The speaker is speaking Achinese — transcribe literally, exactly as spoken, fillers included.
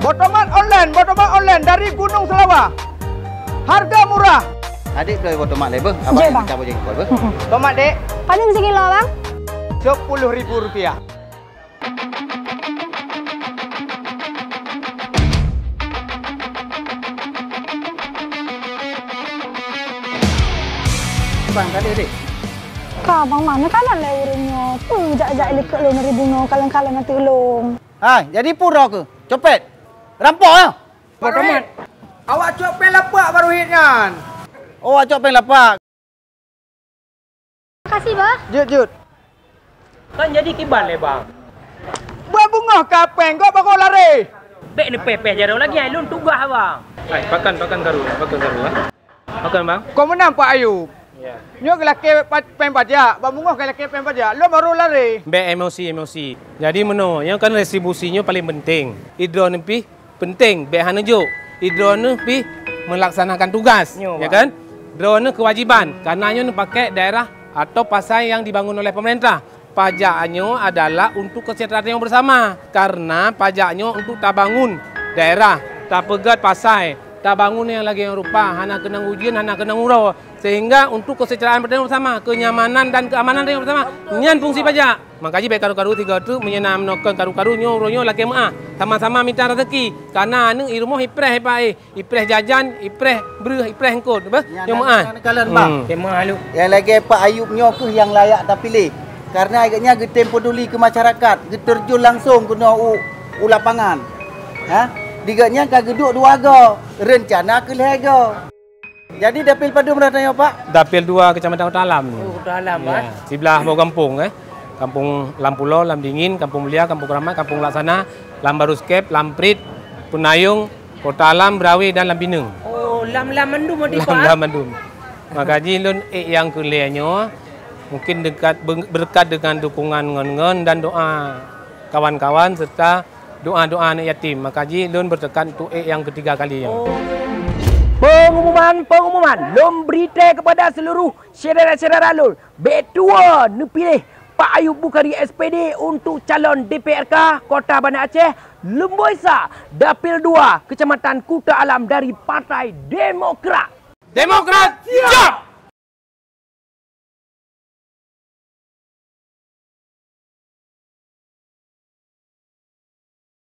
Botomat online, botomat online dari Gunung Selawa. Harga murah. Adik, peulawai botomat lé beuh. Abang Jeh, nyang Bang. Cabut jengkol beuh. Mm-mm. Tomat, Dek. Paling sikilo, Bang? Sepuluh ribu rupiah. Bang, tadi, Dek. Ka, Bang, mana kanan lé ureueng nyoe? Peue jak-jak likot lôn dari bunoe, kalon-kalon ateueh lôn. Hai, jadi peue droe keuh? Copet! Rampok, ah! Pak Rohit, awak cok péng lapak Pak Rohit nyan. Oh, awak cok péng lapak. Makasih, Bah. Jeuet, jeuet. Kan jadi kiban lé, Bang. Buat bungöh ka péng, kok baru lari? Bèk neupèh-pèh jaroe lagèe nyan, lôn tugaih, Bang. Hai, pakan, pakan karu, pakan karu, ah. Pakan, Bang. Kok meunan, Pak Ayub? Ya. Nyoe geulakèe pa-, péng pajak, bak bungöh geulakèe péng pajak, lôn baru lari. Bèk emosi, emosi. Jadi meunoe, nyoe kan retribusi nyoe paleng penting. Idroe neuh pih penting, bèk hana jok. Idroe neuh pih melaksanakan tugas, nyoe, ya Bang. Kan? Droe neuh kewajiban, karena nyoe neupakai daerah atau pasai yang dibangun oleh pemerintah. Pajak nyoe adalah untuk kesejahteraan yang bersama, karena pajak nyoe untuk tabangun daerah, tapeugöt pasai, tabangun nyang lagèe nyang rupa, hana keunong ujeuen, hana keunong uroe, sehingga untuk kesejahteraan bersama, kenyamanan dan keamanan yang bersama, nyan fungsi pajak. Maka jih bèk karu-karu sigoe teuk, meunyoe na meunoe kon karu-karu nyoe uroe nyoe lakèe meu'ah, sama-sama mita rezeki, karena aneuk i rumoh ipreh ipa eh. Ipreh jajan, ipreh breuh, ipreh eungkôt, beuh? Nyan, nyoe meu'ah. Nyan, nyan, nyan, kalon, Bang. Hmm. Tema lu. Nyang lagèe Pak Ayub nyoe keuh nyang layak tapiléh. Karena gobnyan geutem peduli keu masyarakat, geuteurjun langsong keunoe u, u lapangan. Ha? Di gobnyan ka geuduek dua goe, reuncana keu lhèe goe. Jadi dapil padum rata nyoe, Pak? Dapil dua Kecamatan Kota Alam. Oh, Kota Alam, ya, Pak. Siblah boh gampông, eh. Kampung Lam Pulo, Lam Dingin, Kampung Mulia, Kampung Keramat, Kampung Laksana, Lam Baru Skep, Lam Prit, Peunayong, Kota Alam, Berawe dan Lam Pineung. Oh, lam-lam mandum, Pak? Lam-lam mandum. Maka jih lôn ék nyang keu lhèe nyoe, mungkin dekat, be-, berkat dengan dukungan ngon-ngon dan doa kawan-kawan serta doa-doa aneuk yatim. Maka jih lôn bertekad untuk ék nyang ketiga kali nyoe. Oh. Pengumuman, pengumuman. Lôn bri tée kepada seluruh syedara-syedara lôn. Bèk tuwoe neupiléh Pak Ayub Bukhari S P D untuk calon D P R K Kota Banda Aceh, Lumboi Sa, Dapil dua, Kecamatan Kuta Alam dari Partai Demokrat. Demokrat siap!